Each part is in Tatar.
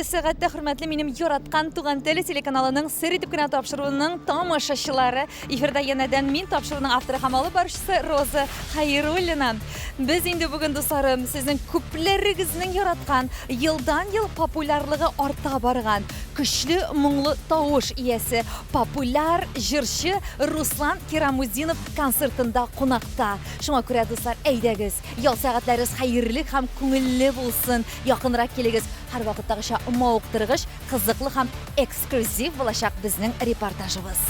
сәгатьтә, хөрмәтле минем яраткан Туган тел телеканалының Сер итеп кенә тапшыруының тамашачылары. Эфирда янәдән мин, тапшыруның авторы һәм алып баручысы Роза Хәйруллина. Без инде бүген, дусларым, сезнең күпләрегезнең яраткан, елдан-ел популярлыгы арта барган, көчле моңлы тавыш иясе, популяр җырчы Руслан Кирамутдинов концертында кунакта. Шуңа күрә, дуслар, әйдәгез, Ял сәгатьләрегез хәерле һәм күңелле булсын! Якынрак килегез, һәрвакыттагыча мавыктыргыч, кызыклы һәм эксклюзив булачак безнең репортажыбыз.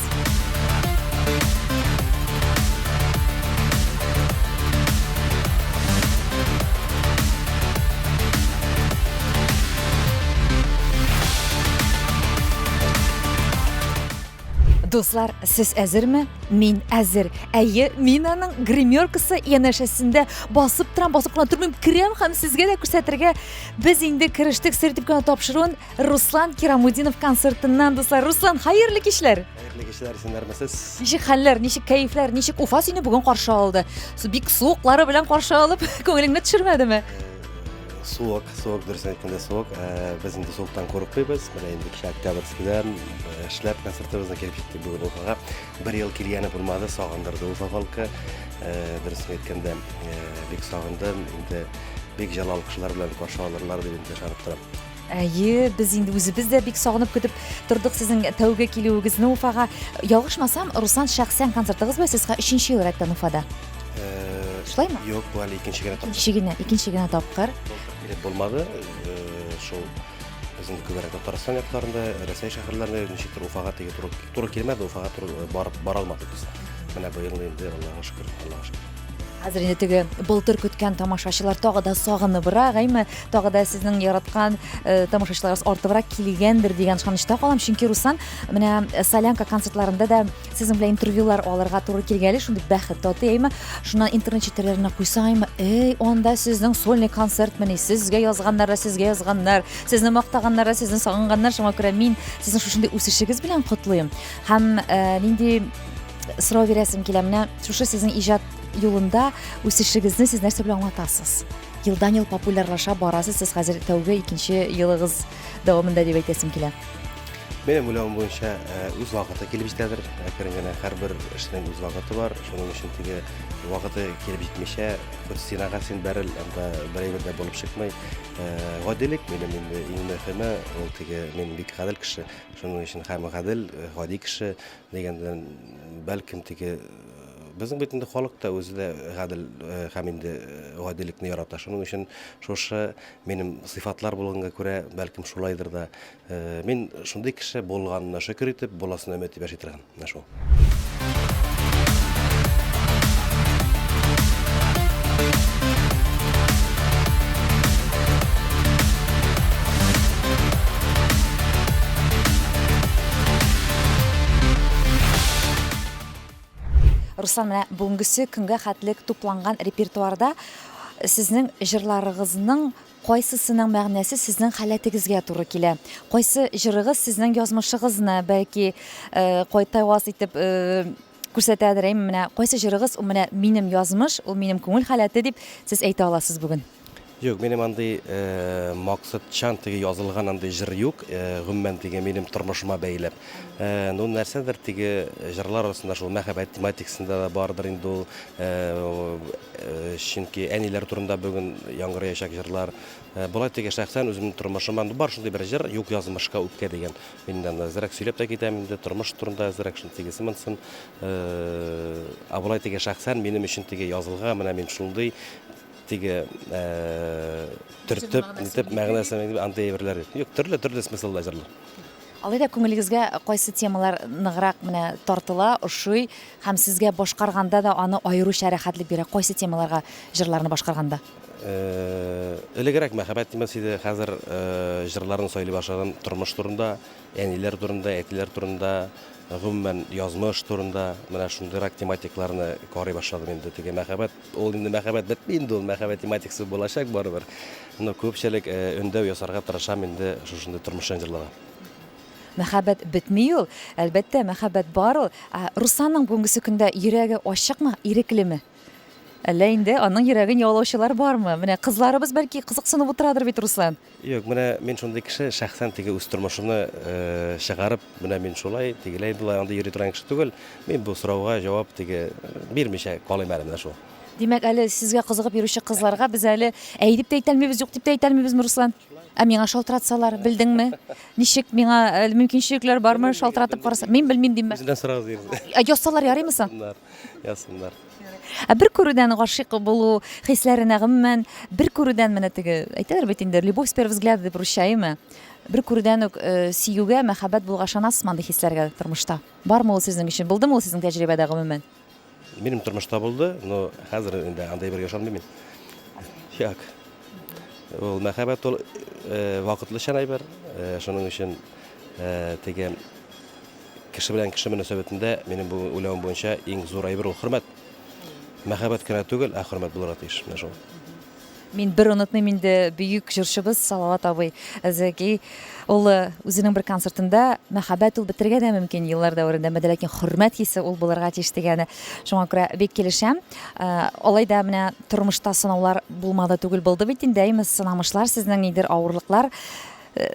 Дуслар, сез әзерме? Мин әзер. Әйе, мин аның гримеркасы янәшәсендә басып торам, басып кына тормыйм, керәм һәм сезгә дә күрсәтергә. Без инде керештек сер дип кенә тапшыруын Руслан Кирамутдинов концертыннан, дуслар. Руслан, хәерле кичләр. Хәерле кичләр, исәннәрмесез? Ничек хәлләр, ничек кәефләр, ничек Уфа сине бүген каршы алды? Бик суыклары белән каршы алып, күңелеңне төшермәдеме? Суык, суык, дөресен әйткәндә суык. Э, без инде суыктан курыкмыйбыз. Менә инде кичә Октябрьскийдан э, эшләп концертыбызны килеп җиттек бүген Уфага. Бер ел килгәне булмады, сагындырды Уфа халкы. Э, дөресен әйткәндә, бик сагындым. Инде бик җылы алкышлар белән каршы алырлар дип инде ышанып торам. Әйе, без инде үзебез дә бик сагынып көтеп тордык сезнең тәүге килүегезне Уфага. Ялгышмасам, Руслан шәхсән концертыгыз белән сез өченче ел рәттән Уфада. Шулаймы? Юк, бу әле икенче генә тапкыр. Икенче генә, икенче генә тапкыр. Былтыр килеп булмады. Шул безнең күбрәк Татарстан якларында, Рәсәй шәһәрләрендә ничектер Уфага теге туры, туры килмәде, Уфага туры барып бара алмадык без. Менә быел инде Аллага шөкер, Аллага шөкер. Хәзер инде теге былтыр көткән тамашачылар тагы да сагыныбрак, әйме, тагы да сезнең яраткан э, тамашачыларыгыз артыбрак килгәндер дигән ышанычта калам. Чөнки Руслан менә э, Солянка концертларында да сезнең белән интервьюлар алырга туры килгәли, шундый бәхет татый, әйме, шуннан интернет челтәрләренә куйсаң, әйме, эй, анда сезнең сольный концерт мени, сезгә язганнар да сезгә язганнар, сезне мактаганнар да сезне сагынганнар, шуңа күрә мин сезнең шушындый үсешегез белән котлыйм. Һәм э, нинди сорау бирәсем килә, менә шушы сезнең иҗат юлында үсешегезне сез нәрсә белән аңлатасыз? Елдан-ел популярлаша барасыз, сез хәзер тәүге икенче елыгыз дәвамында дип әйтәсем килә. Минем уйлавым буенча, э, үз вакыты килеп җитәдер. Әкрен генә һәрбер эшнең үз вакыты бар. Шуның өчен теге вакыты килеп җитмичә, хоть стенага син бәрел, анда бер әйбер дә булып чыкмый. Э, гадилек минем инде иң мөһиме, ул теге мин бик гадел кеше. Шуның өчен һәм гадел, э, гади кеше дигәндән, бәлкем теге безнең бит инде халык та үзе дә гадел һәм инде гадилекне ярата. Шуның өчен шушы минем сыйфатлар булганга күрә, бәлкем шулайдыр да. Э, мин шундый кеше булганына шөкер итеп, буласына өмет итеп яши торган. Менә шул. Руслан, менә бүгенгесе көнгә хәтлек тупланган репертуарда сезнең җырларыгызның Кайсысының мәгънәсе сезнең халәтегезгә туры килә? Кайсы җырыгыз сезнең язмышыгызны, бәлки, кайтаваз итеп күрсәтәдер, әйме? Менә кайсы җырыгыз ул менә минем язмыш, ул минем күңел халәте дип сез әйтә аласыз бүген? Юк, минем андый максатчан теге язылган андый җыр юк, гомумән теге минем тормышыма бәйләп. Ну, нәрсәдер теге җырлар арасында шул мәхәббәт тематикасында да бардыр инде ул. Э, чөнки әниләр турында бүген яңгыраячак җырлар. Э, болай теге шәхсән үземнең тормышыма ну, бар шундый бер җыр, юк язмышка үпкә дигән. Мин инде анда әзрәк сөйләп тә китәм инде, тормыш турында әзрәк шуны тегесе монсын. Э, ә болай теге шәхсән минем өчен теге язылган, менә мин шундый теге төртеп, нитеп мәгънәсе андый әйберләр юк. Юк, төрле-төрле смыслда җырлар. Алай да күңелегезгә кайсы темалар ныграк менә тартыла, ошый һәм сезгә башкарганда да аны аеруча рәхәтлек бирә? Кайсы темаларга җырларны башкарганда? Элегрәк мәхәббәт темасы иде, хәзер җырларны сайлый башладым тормыш турында, әниләр турында, әтиләр турында, гомумән, язмыш турында, менә шундыйрак тематикларны карый башладым инде. Теге мәхәббәт, ул инде мәхәббәт бетми инде ул, мәхәббәт тематикасы булачак барыбер. Но күпчелек өндәү ясарга тырышам инде шушындый тормышчан җырларга. Мәхәббәт бетми ул, әлбәттә, мәхәббәт бар ул. Ә Русланның бүгенгесе көндә йөрәге ачыкмы, иреклеме? Әллә инде аның йөрәген яулаучылар бармы? Менә кызларыбыз бәлки кызыксынып утырадыр бит, Руслан. Юк, менә мин шундый кеше, шәхсән теге үз тормышымны чыгарып, менә мин шулай, тегеләй, болай андый йөри торган кеше түгел. Мин бу сорауга җавап теге бирмичә калыйм әле менә шул. Димәк, әле сезгә кызыгып йөрүче кызларга без әле әй дип тә әйтәлмибез, юк дип тә әйтәлмибезме, Руслан? Ә миңа шалтыратсалар, белдеңме? Ничек миңа әле мөмкинчелекләр бармы, шалтыратып караса? Мин белмим димме? Үзеннән сорагыз дигез. Ә язсалар ярыймы соң? Язсыннар, язсыннар. Ә бер күрүдән гашыйк булу хисләренә гомумән бер күрүдән менә теге әйтәләр бит инде любовь с первого взгляда дип русча әйеме? Бер күрүдән үк э, сөюгә, мәхәббәт булуга ышанасызмы андый хисләргә тормышта? Бармы ул сезнең өчен? Булдымы ул сезнең тәҗрибәдә гомумән? Минем тормышта булды, но хәзер инде андый бергә ышанмыйм мин. Юк. Ул мәхәббәт ул э, вакытлыча әйбер. Э, шуның өчен э, теге Кеше белән кеше мөнәсәбәтендә, минем бу уйлавым буенча, иң зур әйбер ул хөрмәт. Мәхәббәт кенә түгел, ә хөрмәт булырга тиеш. Менә шул. Мин бер онытмыйм инде бөек җырчыбыз Салават абый Зәки улы үзенең бер концертында мәхәббәт ул бетергә дә мөмкин еллар дәверендә, әмма дә ләкин хөрмәт хисе ул булырга тиеш дигәне. Шуңа күрә бик килешәм. Э, алай да менә тормышта сынаулар булмады түгел, булды бит инде, әйме, сынамышлар сезнең нидер авырлыклар.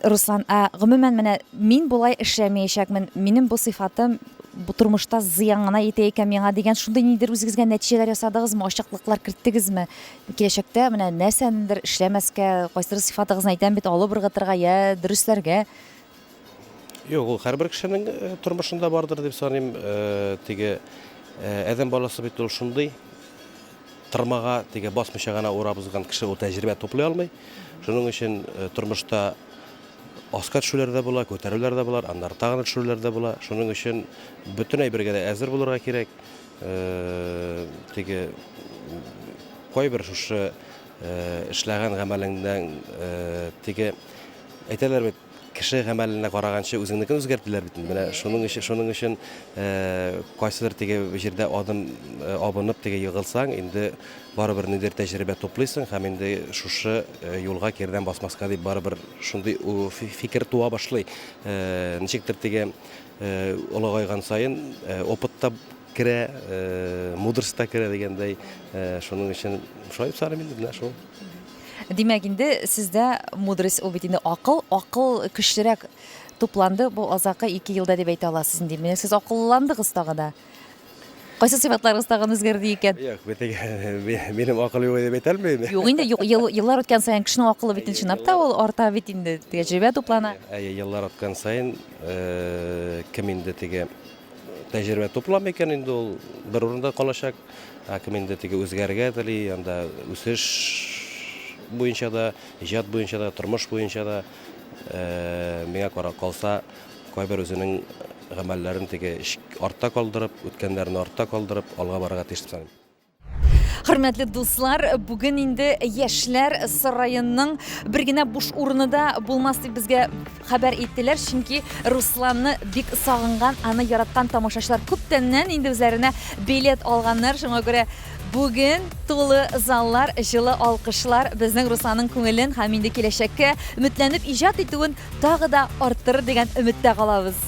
Руслан, ә гомумән менә мин болай эшләмәячәкмен, минем бу сыйфатым бу тормышта зыян гына итә икән миңа дигән шундый ниндидер үзегезгә нәтиҗәләр ясадыгызмы, ачыклыклар керттегезме? Киләчәктә менә нәрсәнедер эшләмәскә, кайсыдыр сыйфатыгызны әйтәм бит, алып ыргытырга я дөресләргә? Юк, ул һәрбер кешенең тормышында бардыр дип саныйм. Теге адәм баласы бит ул шундый, тырмага теге басмыйча гына урап узган кеше ул тәҗрибә туплый алмый. Шуның өчен э, тормышта аска төшүләр дә була, күтәрүләр дә була, аннары тагын төшүләр дә була. Шуның өчен бөтен әйбергә дә әзер булырга кирәк. Э, теге кайбер шушы э, эшләгән гамәлеңнән теге әйтәләр бит, Кеше гамәленә караганчы үзеңнекен үзгәрт диләр бит инде. Менә шуның өчен, шуның өчен кайсыдыр теге җирдә адым абынып теге егылсаң, инде барыбер ниндидер тәҗрибә туплыйсың һәм инде шушы юлга кирдән басмаска дип барыбер шундый фикер туа башлый. Ничектер теге олыгайган саен опыт та керә, мудрость та керә дигәндәй. Шуның өчен шулай дип саныйм инде, менә шул. Димәк инде сездә мудрость ул бит инде акыл, акыл көчлерәк тупланды бу азакы ике елда дип әйтә аласыз инде. Менә сез акыллыландыгыз тагы да. Кайсы сыйфатларыгыз тагын үзгәрде икән? Юк, бит минем акыл юк дип әйтә алмыйм. Юк инде, юк, еллар үткән саен кешенең акылы бит инде чынлап та ул арта бит инде, тәҗрибә туплана. Әйе, еллар үткән саен кем инде теге Тәҗрибә тупламый икән инде ул бер урында калачак. Ә кем инде теге үзгәрергә тели, анда үсеш буенча да, иҗат буенча да, тормыш буенча да, э, миңа кара калса, кайбер үзенең гамәлләрен теге артта калдырып, үткәннәрен артта калдырып, алга барырга тиеш дип саныйм. Хөрмәтле дуслар, бүген инде яшьләр сараеның бер генә буш урыны да булмас дип безгә хәбәр иттеләр, чөнки Русланны бик сагынган, аны яраткан тамашачылар күптәннән инде үзләренә билет алганнар, шуңа күрә бүген тулы заллар, җылы алкышлар безнең Русланның күңелен һәм инде киләчәккә өметләнеп иҗат итүен тагы да арттырыр дигән өметтә калабыз.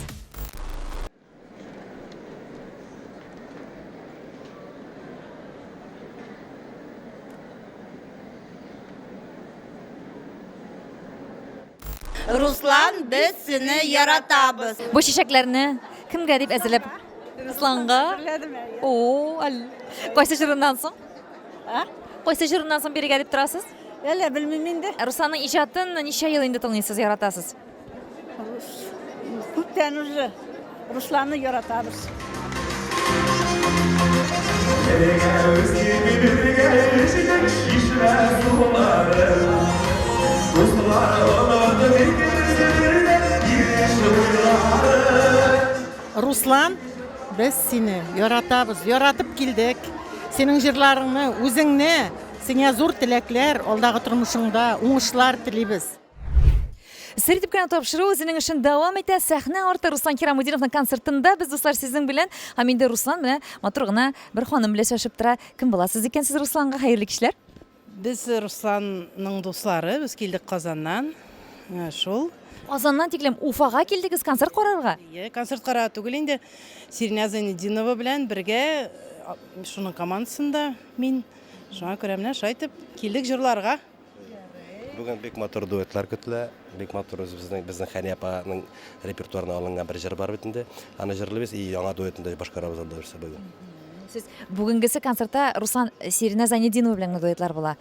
Руслан, без сине яратабыз. Бу чәчәкләрне кемгә дип әзерләп? Русланга. О, әл. Кайсы җырыннан соң? А? Кайсы җырыннан соң бирергә дип торасыз? Әллә белмим инде. Русланның иҗатын ничә ел инде тыңлыйсыз, яратасыз? Күптән уже Русланны яратабыз. Руслан, без сине яратабыз, яратып килдек. Синең җырларыңны, үзеңне, сиңа зур теләкләр, алдагы тормышыңда уңышлар телибез. Сер итеп кенә тапшыру үзенең эшен дәвам итә. Сәхнә арты Руслан Кирамудиновның концертында без дуслар сезнең белән. Һәм инде Руслан менә матур гына бер ханым белән сөйләшеп тора. Кем буласыз икән сез Русланга? Хәерле кичләр. Без Русланның дуслары, без килдек Казаннан. Э, шул. Казаннан тиклем Уфага килдегез концерт карарга? Ие, концерт карарга түгел инде. Сиринә Зайнетдинова белән бергә э, шуның командасында мин. Шуңа күрә менә шулай итеп килдек җырларга. Бүген бик матур дуэтлар көтелә. Бик матур үзебезнең безнең Хәния апаның репертуарына алынган бер җыр бар бит инде. Аны җырлыйбыз и яңа дуэтны да башкарабыз алда берсе бүген. Сез бүгенгесе концертта Руслан Сиринә Зайнетдинова белән генә дуэтлар була.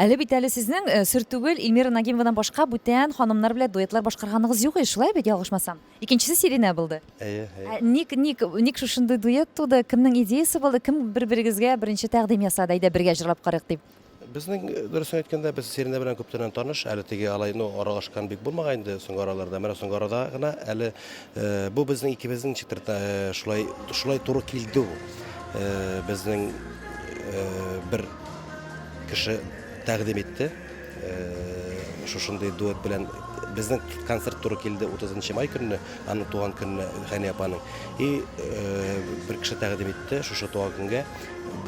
Әле бит әле сезнең э, сер түгел Эльмира Нагимовадан башка бүтән ханымнар белән дуэтлар башкарганыгыз юк ич, шулай бит, ялгышмасам? Икенчесе Сиринә булды. Әйе, әйе. Ә ник, ник, ник шушындый дуэт туды? Кемнең идеясе булды? Кем бер-берегезгә беренче тәкъдим ясады, әйдә бергә җырлап карыйк дип? Безнең, дөресен әйткәндә, без Сиринә белән күптәннән таныш. Әле теге алай, ну, аралашкан бик булмаган инде соңгы араларда. Менә соңгы арада гына әле бу безнең икебезнең ничектер шулай, шулай туры килде ул. Безнең бер кеше тәкъдим итте шушындый дуэт белән. Безнең концерт туры килде 30 май көнне, аның туган көнне, Хәния апаның. И бер кеше тәкъдим итте шушы туган көнгә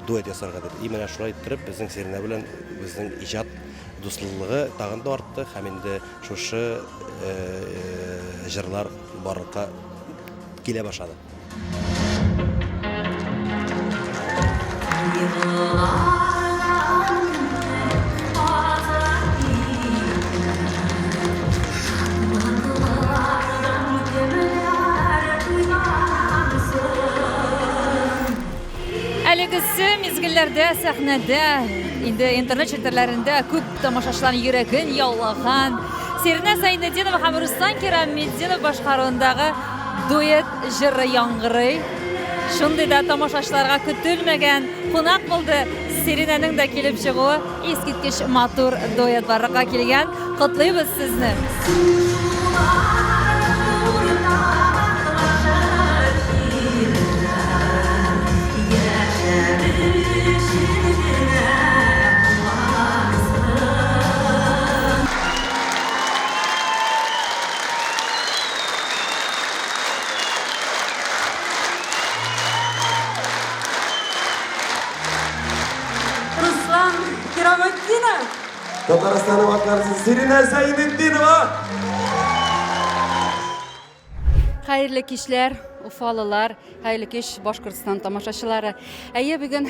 дуэт ясарга дип. И менә шулай иттереп безнең Сиринә белән безнең иҗат дуслылыгы тагын да артты һәм инде шушы җырлар барлыкка килә башлады. Әлегесе мизгелләрдә сәхнәдә, инде интернет челтәрләрендә күп тамашачыларның йөрәген яулаган Сиринә Зәйнетдинова һәм Руслан Кираметдинов башкаруындагы дуэт җыры яңгырый. Шундый да тамашачыларга көтелмәгән кунак булды. Сиринәнең дә килеп чыгуы искиткеч матур дуэт барлыкка килгән. Котлыйбыз сезне! Руслан Кираметдинов! Татарстанның атнарысы Сиринә Зәйнетдинова! Хәерле кичләр, уфалылар, хәерле кич, Башкортстан тамашачылары. Әйе, бүген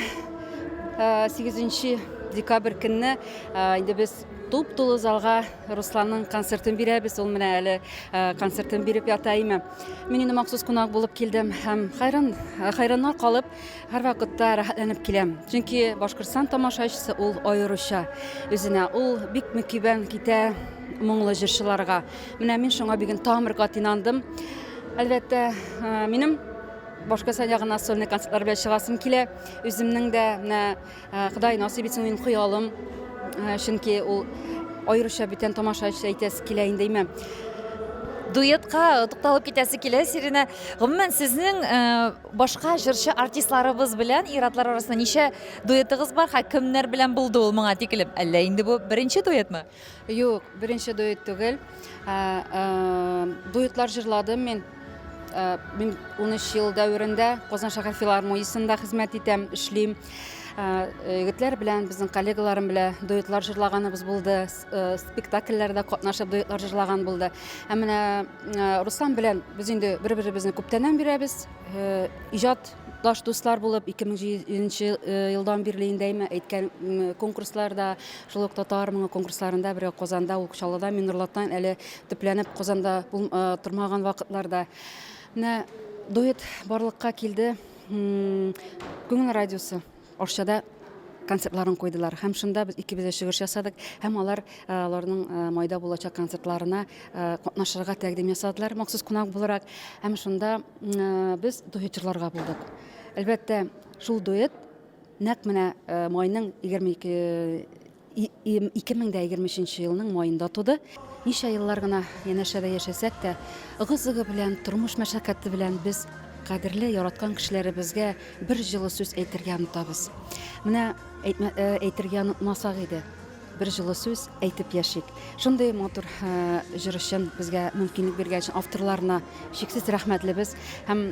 8 э, декабрь көнне э, инде без туп-тулы залга Русланның концертын бирәбез. Ул менә әле э, концертын биреп ята име. Мин инде махсус кунак булып килдем һәм хайран, хайраннар калып, Һәрвакытта рәхәтләнеп киләм. Чөнки Башкортстан тамашачысы ул аеруча үзенә. Ул бик мөкибән китә моңлы җырчыларга. Менә мин шуңа бүген тагын бер кат инандым. Әлбәттә, э, минем Башкортстан ягына сольный концертлар белән чыгасым килә. Үземнең дә менә э, Ходай насыйп итсен минем хыялым. Э, чөнки ул аеруча бүтән тамашачы әйтәсе килә инде, әйме. Дуэтка тукталып китәсе килә, Сиринә. Гомумән, сезнең Башка җырчы артистларыбыз белән ир-атлар арасында ничә дуэтыгыз бар һәм кемнәр белән булды ул моңа тиклем? Әллә инде бу беренче дуэтмы? Юк, беренче дуэт түгел. Дуэтлар җырладым мин. Мин 13 ел дәверендә Казан шәһәр филармониясендә хезмәт итәм, эшлим. Егетләр белән, безнең коллегаларым белән дуэтлар җырлаганыбыз булды, спектакльләрдә катнашып дуэтлар җырлаган булды. Ә менә Руслан белән без инде бер-беребезне күптәннән бирәбез. Иҗат таш дуслар булып 2007 елдан бирле инде әйме әйткән конкурсларда, шул ук татар моңы конкурсларында бергә Казанда, ул Чаллыда, мин Нурлаттан әле төпләнеп Казанда тормаган вакытларда. Менә дуэт барлыкка килде. Күңел радиосы. Арчада концертларын куйдылар. Һәм шунда без икебез дә чыгыш ясадык. Һәм алар э, аларның э, майда булачак концертларына э, катнашырга тәкъдим ясадылар, махсус кунак буларак. Һәм шунда без дуэт җырларга булдык. Әлбәттә, шул дуэт нәкъ менә майның 22 2023 елның маенда туды. Ничә еллар гына янәшәдә яшәсәк тә, ыгы-зыгы белән, тормыш мәшәкате белән без кадерле, яраткан кешеләребезгә бер җылы сүз әйтергә онытабыз. Менә әйтмә, әйтергә онытмасак иде. бер җылы сүз әйтеп яшик. Шундый матур җыр өчен безгә мөмкинлек биргән өчен авторларына чиксез рәхмәтлебез. Һәм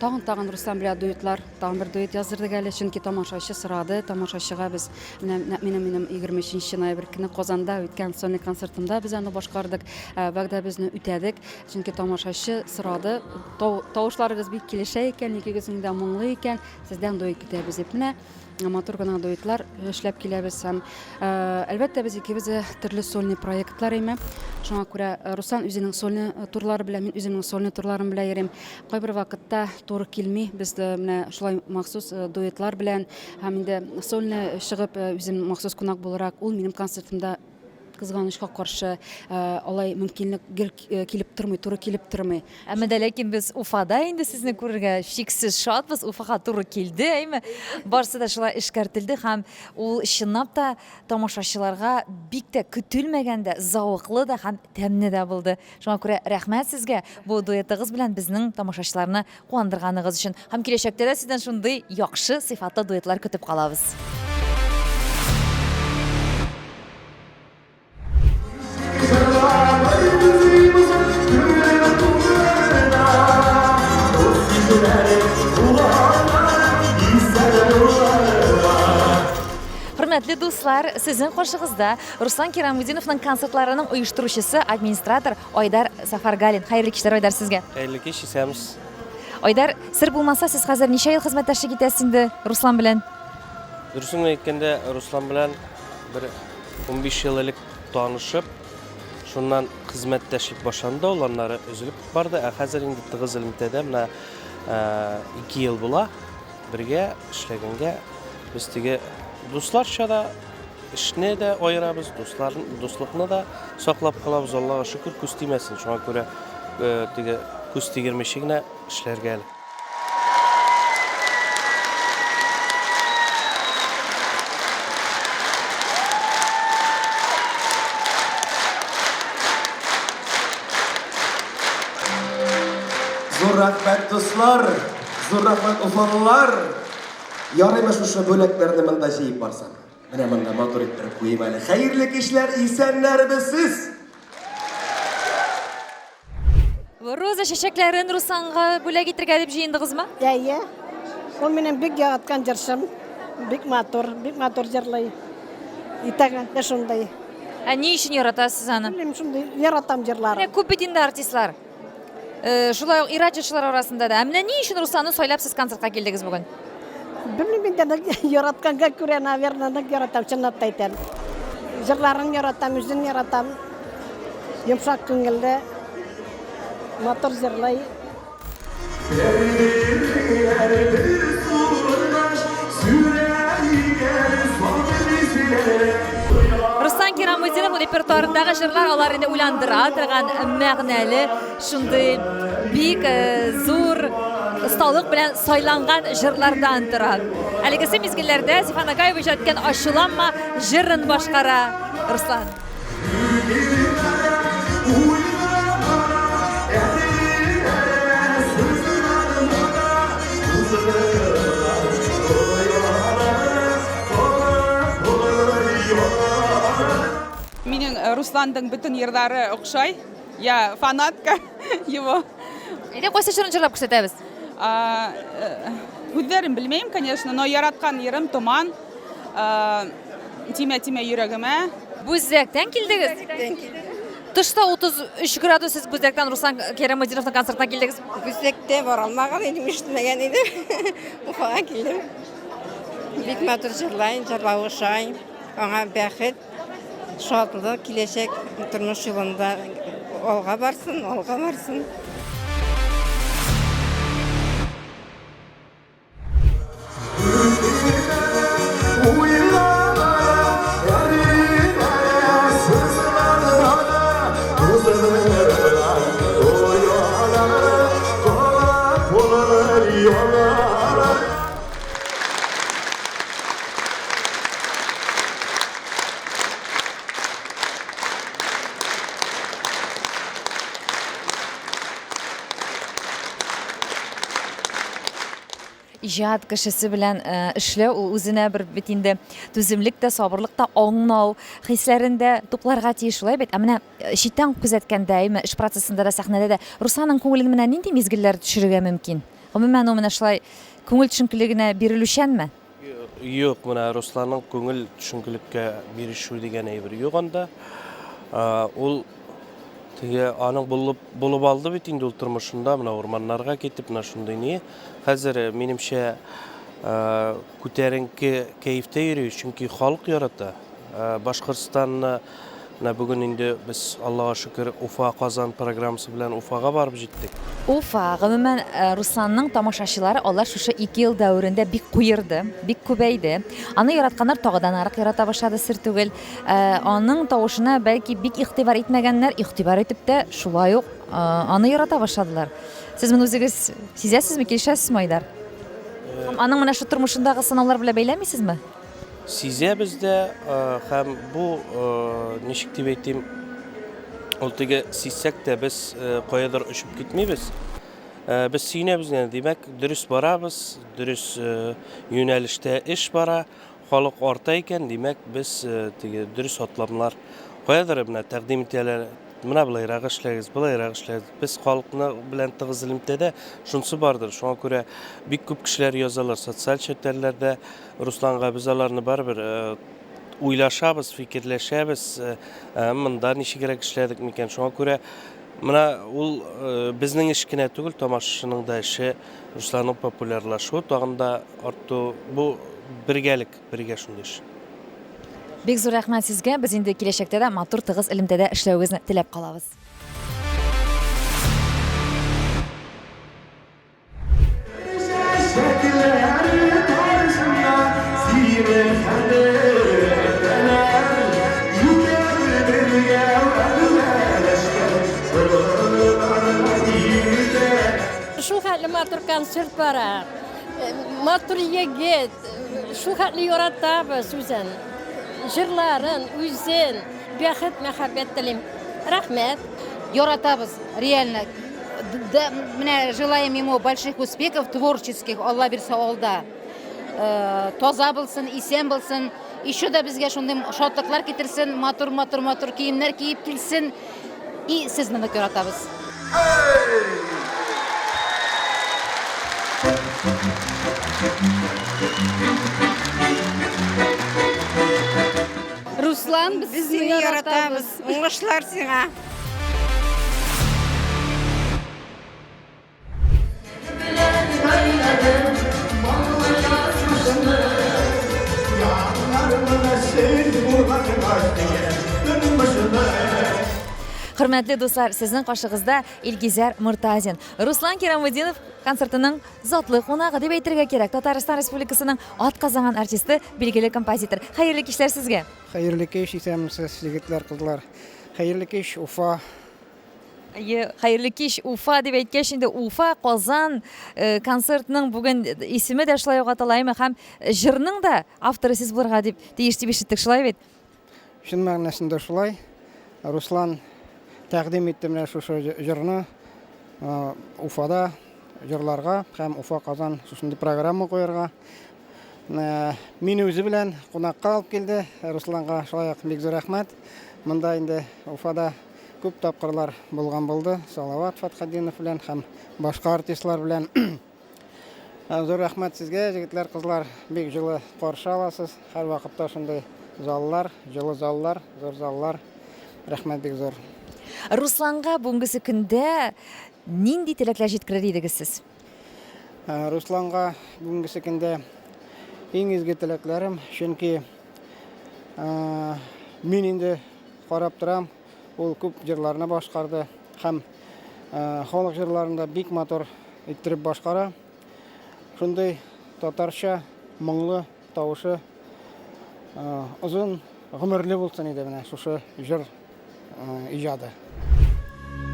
тагын-тагын Руслан белән дуэтлар, тагын бер дуэт яздырдык әле, чөнки тамашачы сорады. Тамашачыга без менә минем минем 23 ноябрь көне Казанда үткән сольный концертымда без аны башкардык. Вәгъдәбезне үтәдек, чөнки тамашачы сорады. Тавышларыгыз бик килешә икән, икегезнең дә моңлы икән, сездән дуэт көтәбез дип. Менә матур гына дуэтлар эшләп киләбез һәм әлбәттә без икебез дә төрле сольный проектлар име. Шуңа күрә Руслан үзенең сольный турлары белән, мин үземнең сольный турларым белән йөрим. Кайбер вакытта туры килми, без дә менә шулай махсус дуэтлар белән һәм инде сольный чыгып үзем махсус кунак буларак, ул минем концертымда кызганычка каршы алай мөмкинлек гел килеп тормый, туры килеп тормый. Әмма дә ләкин без Уфада инде сезне күрергә чиксез шатбыз. Уфага туры килде, әйме? Барысы да шулай эшкәртелде һәм ул чынлап та тамашачыларга бик тә көтелмәгәндә зәвыклы да һәм тәмле дә булды. Шуңа күрә рәхмәт сезгә бу дуэтыгыз белән безнең тамашачыларны куандырганыгыз өчен. Һәм киләчәктә дә сездән шундый яхшы сыйфатлы дуэтлар көтеп калабыз. Хөрмәтле дуслар, сезнең каршыгызда Руслан Кирамутдиновның концертларының оештыручысы, администратор Айдар Сафаргалин. Хәерле кичләр, Айдар, сезгә. Хәерле кич, исәнмесез. Айдар, сер булмаса, сез хәзер ничә ел хезмәттәшлек итәсез инде Руслан белән? Дөресен генә әйткәндә, Руслан белән бер 15 ел элек танышып, шуннан хезмәттәшлек башланды, ул аннары өзелеп барды, ә хәзер инде тыгыз элемтәдә менә 2 ел була бергә эшләгәнгә без теге дусларча да Эшне дә аерабыз, дуслар, дуслыкны да саклап калабыз, Аллага шөкер, күз тимәсен. Шуңа күрә э, теге күз тигермичә генә эшләргә әле. Зур рәхмәт, дуслар! Зур рәхмәт, уфалылар! Ярыймы шушы бүләкләрне монда җыеп барсам? Менә монда матур иттереп куйыйм әле. Хәерле кичләр, исәннәрмесез? Роза чәчәкләрен Русланга бүләк итергә дип җыендыгызмы? Әйе. Ул минем бик яраткан җырчым. Бик матур, бик матур җырлый. Итагатьле шундый. Ә ни өчен яратасыз аны? Белмим, шундый яратам җырларын. Менә күп бит инде артистлар. Э, шулай ук ир-ат җырчылар арасында да. Ә менә ни өчен Русланны сайлап сез концертка килдегез бүген? Белмим инде, нык яратканга күрә, наверное, нык яратам, чынлап та әйтәм. Җырларын яратам, үзен яратам. Йомшак күңелле, матур җырлый. Руслан Кирамутдинов репертуарындагы җырлар алар инде уйландыра торган мәгънәле, шундый бик э, зур осталык белән сайланган җырлардан тора. Әлегесе мизгелләрдә Зифа Нагаева иҗат иткән Ачуланма җырын башкара Руслан. Минем э, Русландың бөтен йырлары охшай. Я фанатка его. Әйдә, кайсы җырын җырлап күрсәтәбез? Э, Үзләрен белмәйм, конечно, но яраткан йырым Томан. Э, Тимә, тимә йөрәгемә. Бүздәктән килдегез? Бүздәктән килдем. Тышта 33 градус, сез Бүздәктән Руслан Кәраметдиновның концертына килдегез. Бүздәктә бара алмаган идем, ишетмәгән идем. Уфага килдем. Бик матур җырлай, җырлавы ошай. Аңа бәхет, шатлык, киләчәк тормыш юлында алга барсын, алга барсын. Иҗат кешесе белән эшләү ул үзенә бер бит инде түземлек тә, сабырлык та, аңлау хисләрен дә тупларга тиеш, шулай бит? Ә менә читтән күзәткәндә, әйме, эш процессында да, сәхнәдә дә Русланның күңелен менә нинди мизгелләр төшерергә мөмкин? Гомумән, ул менә шулай күңел төшенкелегенә бирелүчәнме? Юк, менә Русланның күңел төшенкелеккә бирешү дигән әйбер юк анда. Ул теге аның булып, булып алды бит инде ул тормышында, менә урманнарга китеп, менә шундый ни. Хәзер, минемчә, күтәренке кәефтә йөри, чөнки халык ярата. Башкортстанны менә бүген инде без, Аллага шөкер, Уфа, Казан программасы белән Уфага барып җиттек. Уфа, гомумән, Русланның тамашачылары, алар шушы ике ел дәверендә бик куерды, бик күбәйде. Аны яратканнар тагы да ныграк ярата башлады, сер түгел. Аның тавышына бәлки бик игътибар итмәгәннәр, игътибар итеп тә шулай ук аны ярата башладылар. Сез моны үзегез сизәсезме, килешәсезме, Айдар? Һәм аның менә шул тормышындагы сынаулар белән бәйләмисезме? Сизәбез дә һәм бу, ничек дип әйтим, ул теге сизсәк тә без каядыр очып китмибез. Без сөенәбез генә, димәк, дөрес барабыз, дөрес юнәлештә эш бара, халык арта икән, димәк, без теге дөрес атламнар каядыр менә тәкъдим итәләр, менә болайрак эшләгез, болайрак эшләгез. Без халыкны белән тыгыз элемтәдә, шунысы бардыр. Шуңа күрә бик күп кешеләр язалар социаль челтәрләрдә, Русланга без аларны барыбер уйлашабыз, фикерләшәбез, монда ничегрәк эшләдек микән. Шуңа күрә менә ул безнең эш кенә түгел, тамашачының да эше, Русланның популярлашуы тагын да арту. Бу бергәлек, бергә шундый эш. Бик зур рәхмәт сезгә. Без инде киләчәктә дә матур тыгыз элемтәдә эшләвегезне теләп калабыз. Шул хәтле матур концерт бара. Матур егет. Шул хәтле яратабыз үзен. Җырларын, үзен. Бәхет, мәхәббәт телим. Рәхмәт. Яратабыз, реально. Да, менә желаем ему больших успехов творческих, Алла бирсә алда. Э, таза булсын, исән булсын. Еще да безгә шундый шатлыклар китерсен, матур, матур, матур киемнәр киеп килсен. И сезне нык яратабыз. Руслан, без сине яратабыз. Уңышлар сиңа. Хөрмәтле дуслар, сезнең каршыгызда Илгизәр Мортазин. Руслан Кирамутдинов концертының затлы кунагы дип әйтергә кирәк. Татарстан Республикасының атказанган артисты, билгеле композитор. Хәерле кичләр сезгә. Хәерле кич, исәнмесез, егетләр, кызлар. Хәерле кич, Уфа. Әйе, хәерле кич, Уфа дип әйткәч инде Уфа, Казан э, концертның бүген исеме дә шулай ук атала, әйме? Һәм җырның да авторы сез булырга дип тиеш дип ишеттек, шулай бит? Чын мәгънәсендә шулай. Руслан тәкъдим итте менә шушы җырны э, Уфада җырларга һәм Уфа Казан шушындый программа куярга. Э, мине үзе белән кунакка алып килде. Русланга шулай ук бик зур рәхмәт. Монда инде Уфада күп тапкырлар булган булды. Салават Фатхетдинов белән һәм башка артистлар белән. Э, зур рәхмәт сезгә, егетләр, кызлар. Бик җылы каршы аласыз. Һәрвакытта шундый заллар, җылы заллар, зур заллар. Рәхмәт бик зур. Русланга бүгенгесе көндә нинди теләкләр җиткерер идегез сез? Э, Русланга бүгенгесе көндә иң изге теләкләрем, чөнки э, мин инде карап торам, ул күп җырларны башкарды һәм э, халык җырларын да бик матур иттереп башкара. Шундый татарча моңлы тавышы озын гомерле булсын иде менә шушы җыр иҗады.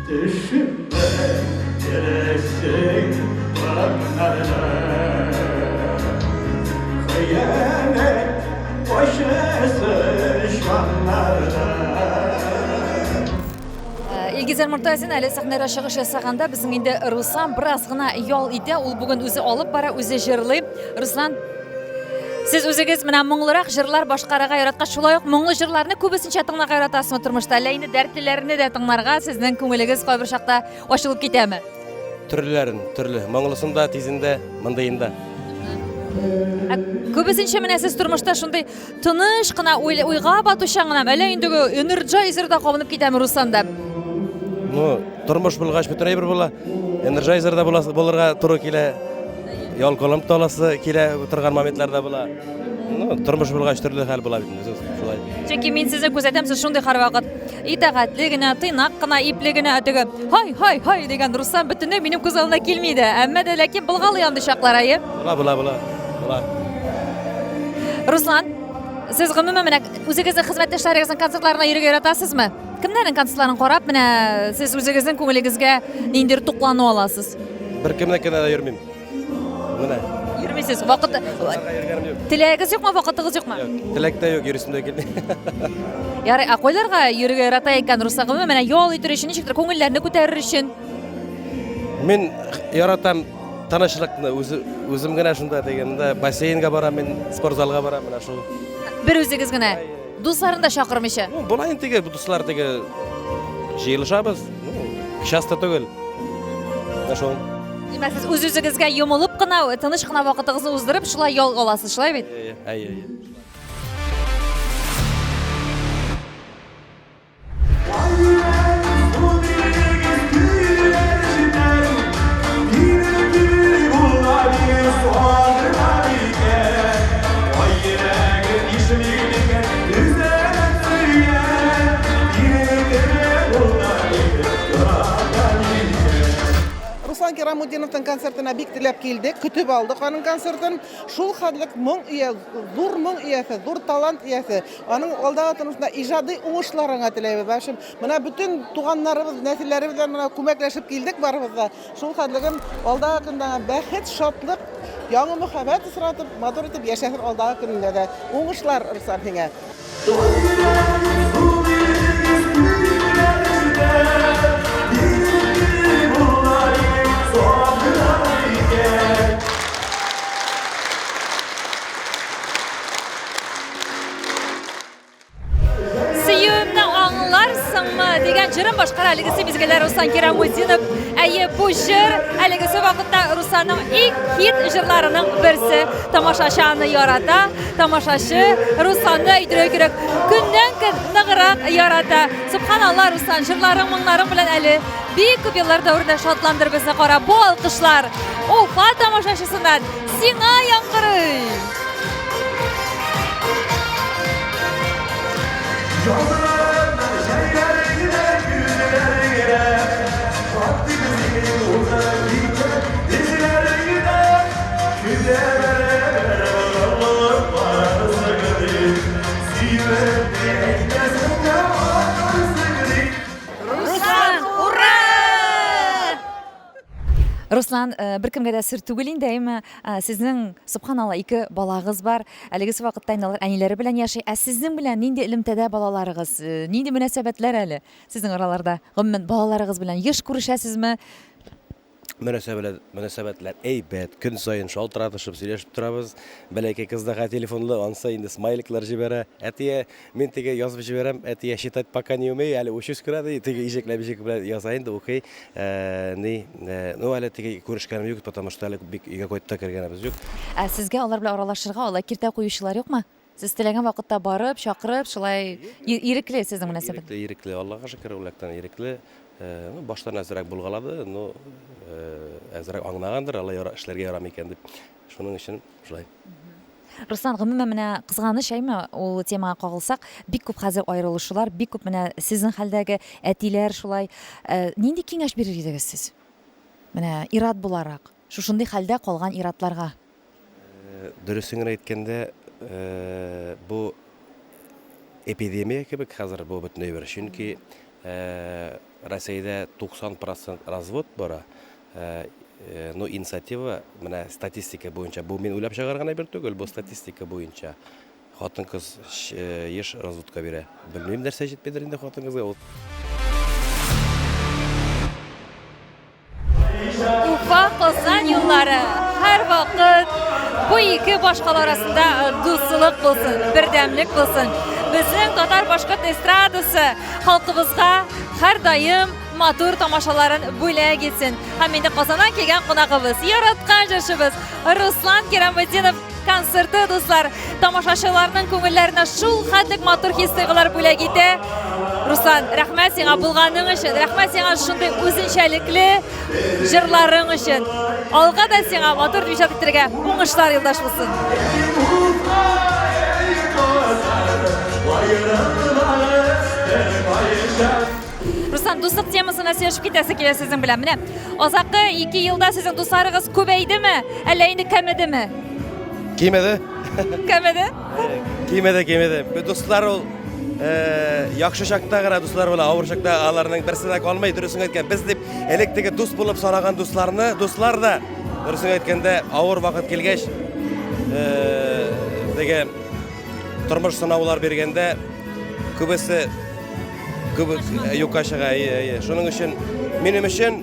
Төшемә керәсең таңнарда, Хыянәт ачысы җаннарда. Илгизәр Мортазин әле сәхнәдә чыгыш ясаганда безнең инде Руслан бераз гына ял итә. Ул бүген үзе алып бара, үзе җырлый. Руслан, сез үзегез менә моңлырак җырлар башкарырга яраткан, шулай ук моңлы җырларны күбесенчә тыңларга яратасызмы тормышта? Әллә инде дәртлеләрне дә тыңларга сезнең күңелегез кайбер чакта ачылып китәме? Төрлеләрен, төрле. Моңлысын да, тизен дә, мондыен да. Ә күбесенчә менә сез тормышта шундый тыныч кына уйга батучан гына, әллә инде энерджайзер да кабынып китәме Русланда? Ну, тормыш булгач бөтен әйбер була. Энерджайзер да булырга туры килә. Ялкаланып та аласы килә торган моментлар да була. Ну, тормыш булгач төрле хәл була бит инде, шулай. Чөнки мин сезне күзәтәм, сез шундый һәрвакыт итагатьле генә, тыйнак кына, ипле генә, теге һай, һай, һай дигән Руслан бөтенләй минем күз алдына килми дә. Әмма дә ләкин булгалый андый чаклар, әйе? Була, була, була. Була. Руслан, сез гомумән менә үзегезнең хезмәттәшләрегезнең концертларына йөрергә яратасызмы? Кемнәрнең концертларын карап, менә сез үзегезнең күңелегезгә ниндидер туклану аласыз? Беркемнекенә дә йөрмим. Менә. Йөрмисез. Вакыт Теләгегез юкмы, вакытыгыз юкмы? Юк, теләк тә юк, йөрисем дә килми. Ярый, ә кайларга йөрергә ярата икән Руслан? Гомумән, менә ял итер өчен, ничектер күңелләрне күтәрер өчен. Мин яратам тынычлыкны, үзе, үзем генә шунда дигәндә бассейнга барам мин, спортзалга барам, менә шул. Бер үзегез генә. Дусларын да чакырмыйча. Ну, була инде теге дуслар теге җыелышабыз. Ну, часто түгел. Менә шул. Димәк, сез үз-үзегезгә йомылып кына, тыныч кына вакытыгызны уздырып, шулай ял аласыз, шулай бит? Әйе, әйе, әйе. Руслан Кирамутдиновның концертына бик теләп килдек, көтеп алдык аның концертын. Шул хәтлек моң ия, зур моң иясе, зур талант иясе. Аның алдагы тормышында иҗади уңышлар аңа теләйбез. В общем, менә бөтен туганнарыбыз, нәселләребез белән менә күмәкләшеп килдек барыбыз да. Шул хәтлегем алдагы көндә аңа бәхет, шатлык, яңа мөхәббәт очратып, матур итеп яшәсен алдагы көнендә дә. Уңышлар, Руслан, сиңа! Сөюемне аңларсыңмы дигән җырын башкара әлегесе мизгелләр Руслан Кирамутдинов. Әйе, бу җыр әлегесе вакытта Русланның иң хит җырларының берсе. Тамашачы аны ярата, тамашачы Русланны әйтергә кирәк, көннән-көн ныграк ярата. Субханалла, Руслан, җырларың, моңнарың белән әле бик күп еллар дәверендә шатландыр безне. Кара, бу алкышлар Уфа тамашачысыннан сиңа яңгырый. Руслан, ура! Руслан, э, беркемгә дә сер түгел инде, әйме, э, сезнең, субханалла, ике балагыз бар. Әлегесе вакытта инде алар әниләре белән яши. Ә сезнең белән нинди элемтәдә балаларыгыз? Э, нинди мөнәсәбәтләр әле сезнең араларда? Гомумән, балаларыгыз белән еш күрешәсезме? Мөнәсәбәтләр, мөнәсәбәтләр әйбәт. Көн саен шалтыратышып, сөйләшеп торабыз. Бәләкәй кыз да телефонлы, ансы инде смайликлар җибәрә. Әтия, Мин теге язып җибәрәм, әти, я читать пока не умею, әле учусь кенә ди, теге иҗекләп иҗек белән яза инде, укый. Э, ни, э, ну әле теге күрешкәнем юк, потому что әле бик өйгә кайтып та кергәнебез юк. Ә сезгә алар белән аралашырга алай киртә куючылар юкмы? Сез теләгән вакытта барып, чакырып, шулай ирекле сезнең мөнәсәбәт. Ирекле, ирекле, Аллага шөкер, ул яктан ирекле. Э, ну, баштан әзрәк булгалады, но әзрәк аңлагандыр, алай эшләргә ярамый икән дип. Шуның өчен шулай. Руслан, гомумән менә кызганыч, әйме, ул темага кагылсак, бик күп хәзер аерылышулар, бик күп менә сезнең хәлдәге әтиләр шулай. Э, нинди киңәш бирер идегез сез? Менә ир-ат буларак, шушындый хәлдә калган ир-атларга. Э, дөресен генә әйткәндә, э, бу эпидемия кебек хәзер бу бөтен әйбер. Чөнки Россиядә 90% развод бара. Ну, инициатива, менә статистика буенча, бу мин уйлап чыгарган әйбер түгел, бу статистика буенча. Хатын-кыз еш разводка бирә. Белмим, нәрсә җитмидер инде хатын-кызга ул. Уфа, Казан юллары һәрвакыт бу ике башкала арасында дуслык булсын, бердәмлек булсын. Безнең татар-башкорт эстрадасы халкыбызга һәрдаим матур тамашаларын бүләк итсен. Һәм инде Казаннан килгән кунагыбыз, яраткан җырчыбыз Руслан Кираметдинов концерты, дуслар, тамашачыларның күңелләренә шул хәтлек матур хис-тойгылар бүләк итә. Руслан, рәхмәт сиңа булганың өчен, рәхмәт сиңа шундый үзенчәлекле җырларың өчен. Алга да сиңа матур иҗат итәргә уңышлар юлдаш булсын. Руслан, дуслык темасына сөйләшеп китәсе килә сезнең белән. Менә азакы 2 елда сезнең дусларыгыз күбәйдеме, әллә инде кәмедеме? Кимеде. Кәмеде? Кимеде, кимеде. Бу дуслар ул э, яхшы чакта гына дуслар була, авыр чакта аларның берсе дә калмый, дөресен әйткән. Без дип элек теге дус булып санаган дусларны, дуслар да, дөресен әйткәндә, авыр вакыт килгәч, э, теге тормыш сынаулар биргәндә күбесе күбе юкка чыга. Әйе, әйе. Шуның өчен минем өчен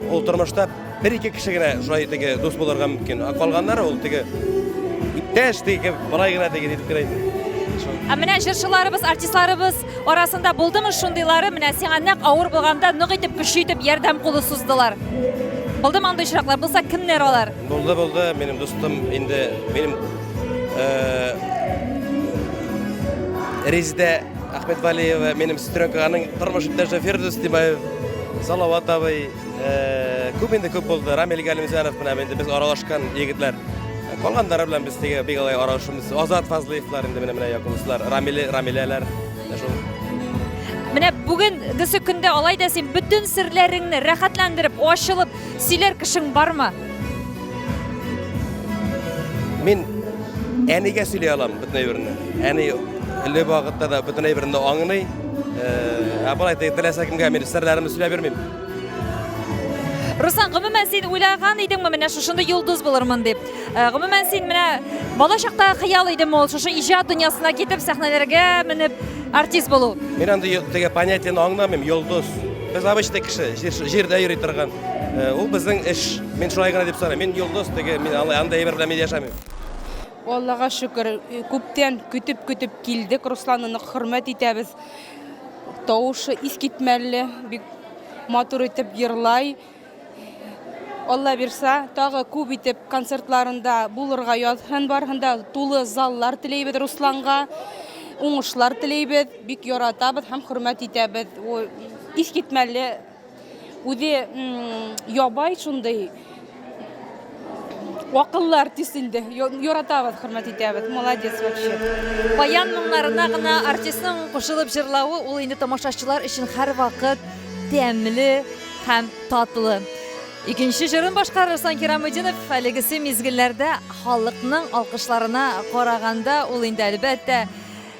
ул тормышта бер-ике кеше генә шулай теге дус булырга мөмкин. Ә калганнары ул теге иптәш теге болай гына теге нитеп кенә инде. Ә менә җырчыларыбыз, артистларыбыз арасында булдымы шундыйлары, менә сиңа нәкъ авыр булганда нык итеп, көчле итеп ярдәм кулы суздылар? Булдымы андый очраклар? Булса, кемнәр алар? Булды, булды. Минем дустым инде минем э, Резидә Әхмәтвәлиева, минем сестренка, аның тормыш иптәше Фирдүс Тимаев, Салават абый, э, күп инде күп булды. Рамил Галимзянов менә инде без аралашкан егетләр. Калганнары белән без теге бик алай аралашмыйбыз. Азат Фазлыевлар инде менә менә якын дуслар, Рамиле, Рамиләләр. Менә шул. Менә бүгенгесе көндә алай да син бөтен серләреңне рәхәтләндереп, ачылып сөйләр кешең бармы? Мин әнигә сөйли алам бөтен әйберне. Әни әле вакытта да бөтен әйберне аңлый. Э, ә болай теләсә кемгә мин серләремне сөйләп йөрмим. Руслан, гомумән син уйлаган идеңме менә шушындый йолдыз булырмын дип? Э, гомумән син менә бала чакта хыял идеме ул шушы иҗат дөньясына китеп сәхнәләргә менеп артист булу? Мин андый теге понятиене аңламыйм, йолдыз. Без обычный кеше, җирдә йөри торган. Э, ул безнең эш. Мин шулай гына дип саныйм. Мин йолдыз теге, мин андай әйбер белән мин яшәмим. Аллага шөкер, күптән көтеп-көтеп килдек. Русланны нык хөрмәт итәбез. Тавышы искитмәле, бик матур итеп йырлай. Алла бирса, тагы күп итеп концертларында булырга язсын барһында. Тулы заллар теләйбез Русланга. Уңышлар теләйбез. Бик яратабыз һәм хөрмәт итәбез. Искитмәле Үзе ябай шундый акыллы артист инде. Яратабыз, хөрмәт итәбез. Молодец вообще. Баян моңнарына гына артистның кушылып җырлавы ул инде тамашачылар өчен һәрвакыт тәмле һәм татлы. Икенче җырын башкарыр Руслан Кираметдинов әлегесе мизгелләрдә халыкның алкышларына караганда ул инде әлбәттә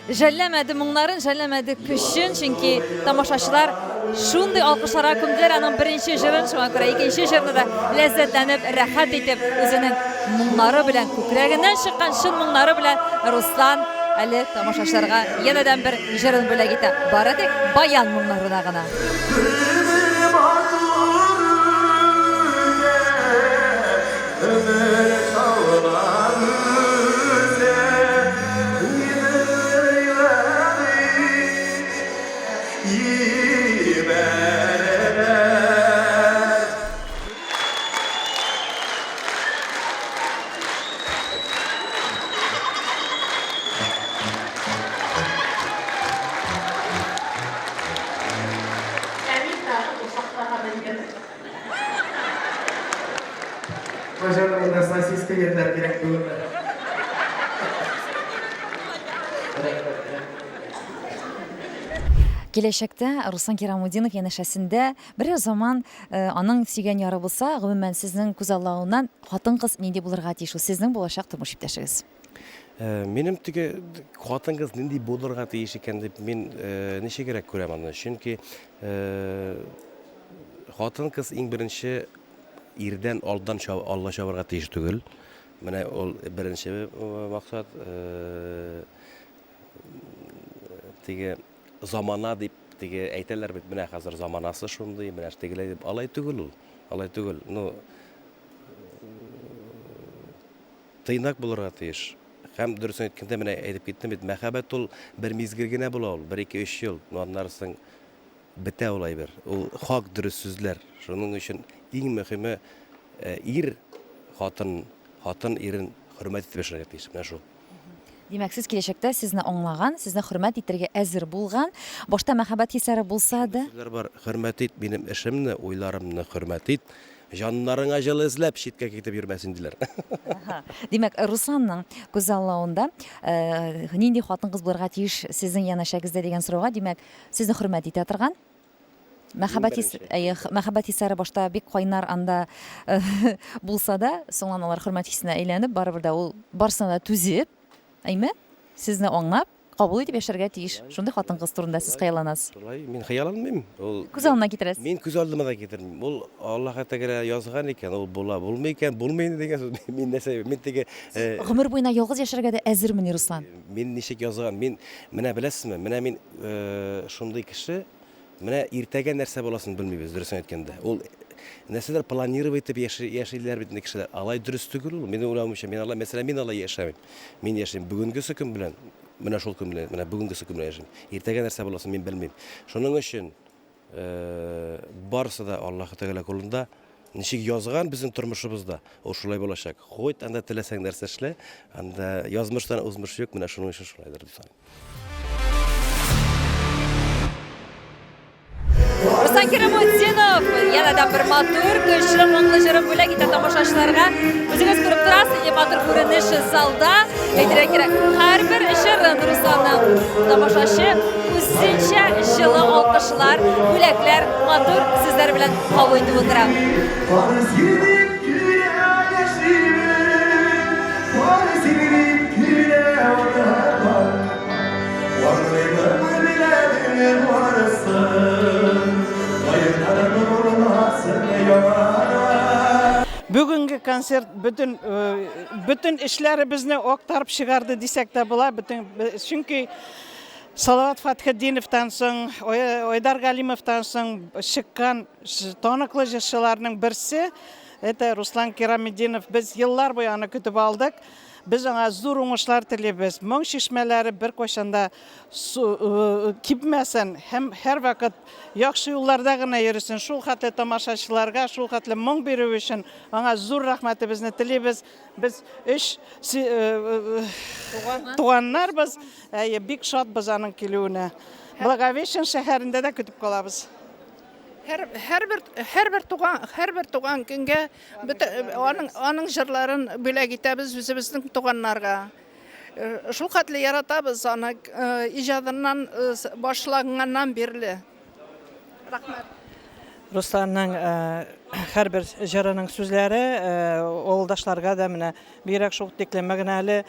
Жәлләмәде моңнарын, жәлләмәде көчен, чөнки тамашачылар шундый алкышларга күмделәр аның беренче җырын, шуңа күрә икенче җырны да ләззәтләнеп, рәхәт итеп, үзенең моңнары белән, күкрәгеннән чыккан чын моңнары белән Руслан әле тамашачыларга янәдән бер җырын бүләк итә. Бары тик баян моңнарына гына. Пожарный сосиска йөртергә кирәк түгелме? Киләчәктә Руслан Кирамутдинов янәшәсендә берәр заман э, аның сөйгән яры булса, гомумән сезнең күзаллавыннан хатын-кыз нинди булырга тиеш ул сезнең булачак тормыш иптәшегез? Э, минем теге хатын-кыз нинди булырга тиеш икән дип мин э, ничегрәк күрәм аны. Чөнки Хатын-кыз иң беренче ирдән алдан алга чабарга тиеш түгел. Менә ул беренче максат. Теге замана дип Теге әйтәләр бит, менә хәзер заманасы шундый, менә тегеләй дип. Алай түгел ул. Алай түгел. Ну, тыйнак булырга тиеш. Һәм дөресен әйткәндә, менә әйтеп киттем бит, мәхәббәт ул бер мизгел генә була ул, бер, ике, өч ел. Но аннары соң бетә ул әйбер. Ул хак дөрес сүзләр. Шуның өчен иң мөһиме э, ир хатын, хатын ирен хөрмәт итеп яшәргә тиеш. Менә шул. Димәк, сез киләчәктә сезне аңлаган, сезне хөрмәт итәргә әзер булган, башта мәхәббәт хисләре булса да. Сүзләр бар, хөрмәт ит минем эшемне, уйларымны хөрмәт ит, җаннарыңа җылы эзләп, читкә китеп йөрмәсен, диләр. Димәк, Русланның күзаллавында нинди хатын-кыз булырга тиеш сезнең янәшәгездә дигән сорауга, димәк, сезне хөрмәт итә торган, Мәхәббәт хис, әйе, мәхәббәт хисләре башта бик кайнар анда булса да, соңыннан алар хөрмәт хисенә әйләнеп, барыбер дә ул барысына да түзеп, әйме? Сезне аңлап, кабул итеп яшәргә тиеш. Шундый хатын-кыз турында сез хыялланасыз. Шулай, мин хыялланмыйм. Ул Күз алдына китерәсез. Мин күз алдыма да китермим. Ул Аллаһ Тәгалә язган икән, ул була, булмый икән, булмый инде дигән сүз. Мин нәрсә, мин теге э, Гомер буена ялгыз яшәргә дә әзермени, Руслан? Мин ничек язган? Мин менә беләсезме, менә мин э, шундый кеше, Менә иртәгә нәрсә буласын белмибез, дөресен әйткәндә. Ул нәрсәдер планировать итеп яши, яшиләр бит инде кешеләр. Алай дөрес түгел ул. Минем уйлавымча, мин алай, мәсәлән, мин алай яшәмим. Мин яшим бүгенгесе көн белән, менә шул көн белән, менә бүгенгесе көн белән яшим. Иртәгә нәрсә буласын мин белмим. Шуның өчен э, барысы да Аллаһы Тәгалә кулында. Ничек язган безнең тормышыбызда, ул шулай булачак. Хоть анда теләсәң нәрсә эшлә, анда язмыштан узмыш юк, менә шуның өчен шулайдыр дип саныйм. Руслан Кирамотдинов янә дә бер матур, көчле, моңлы җырын бүләк итә тамашачыларга. Үзегез күреп торасыз, нинди матур күренеш залда. Әйтергә кирәк, һәрбер җырын Русланның тамашачы үзенчә җылы алкышлар, бүләкләр, матур сүзләр белән кабул итеп утыра. Бары синең генә яшимен, бары синең генә ватаным. Варлыгымны беләм барысын, Каеннарым урмасын яңадан. Бүгенге концерт бөтен бөтен эшләребезне актарып чыгарды дисәк тә була, бөтен чөнки Салават Фатхетдиновтан соң, Айдар Галимовтан соң чыккан таныклы җырчыларның берсе это Руслан Кираметдинов. Без еллар буе аны көтеп алдык. Без аңа зур уңышлар телибез. Моң чишмәләре беркайчан да кипмәсен һәм һәрвакыт яхшы юлларда гына йөресен. Шул хәтле тамашачыларга, шул хәтле моң бирү өчен аңа зур рәхмәтебезне телибез. Без өч туганнарбыз. Әйе, бик шатбыз аның килүенә. Благовещен шәһәрендә дә көтеп калабыз. Һәр, һәрбер, һәрбер туган, һәрбер туган көнгә бөтә, аның, аның җырларын бүләк итәбез үзебезнең туганнарга. Э, шул хәтле яратабыз аны э, иҗадыннан э, башланганнан бирле. Рәхмәт. Русланның һәрбер җырының сүзләре авылдашларга да менә бигрәк шул тиклем мәгънәле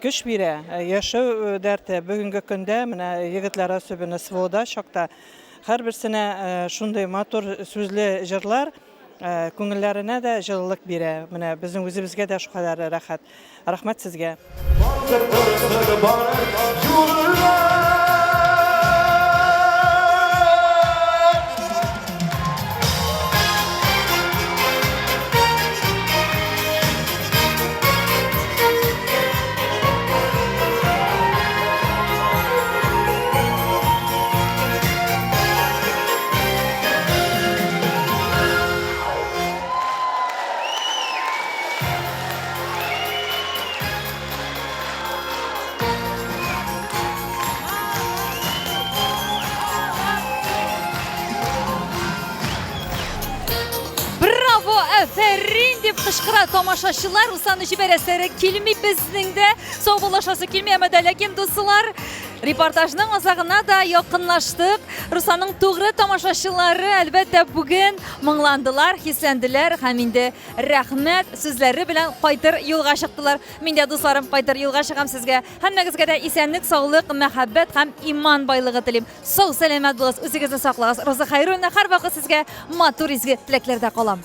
көч бирә, яшәү дәрте. Бүгенге көндә менә егетләр особенно СВОда чакта Һәрберсенә шундый матур сүзле җырлар күңелләренә дә җылылык бирә. Менә безнең үзебезгә дә шулкадәр рәхәт. Рәхмәт сезгә. Батып торсын бары юлыңа. Браво, афәрин дип кычкыра тамашачылар. Русланны җибәрәсләре килми безнең дә. Саубуллашасы килми, әмма дә ләкин дуслар, репортажның азагына да якынлаштык. Русланның тугры тамашачылары, әлбәттә, бүген моңландылар, хисләнделәр һәм инде рәхмәт сүзләре белән кайтыр юлга чыктылар. Мин дә, дусларым, кайтыр юлга чыгам сезгә. Һәммәгезгә дә исәнлек, саулык, мәхәббәт һәм иман байлыгы телим. Сау, сәламәт булыгыз, үзегезне саклагыз. Роза Хәйруллина һәрвакыт сезгә матур изге теләкләрдә калам.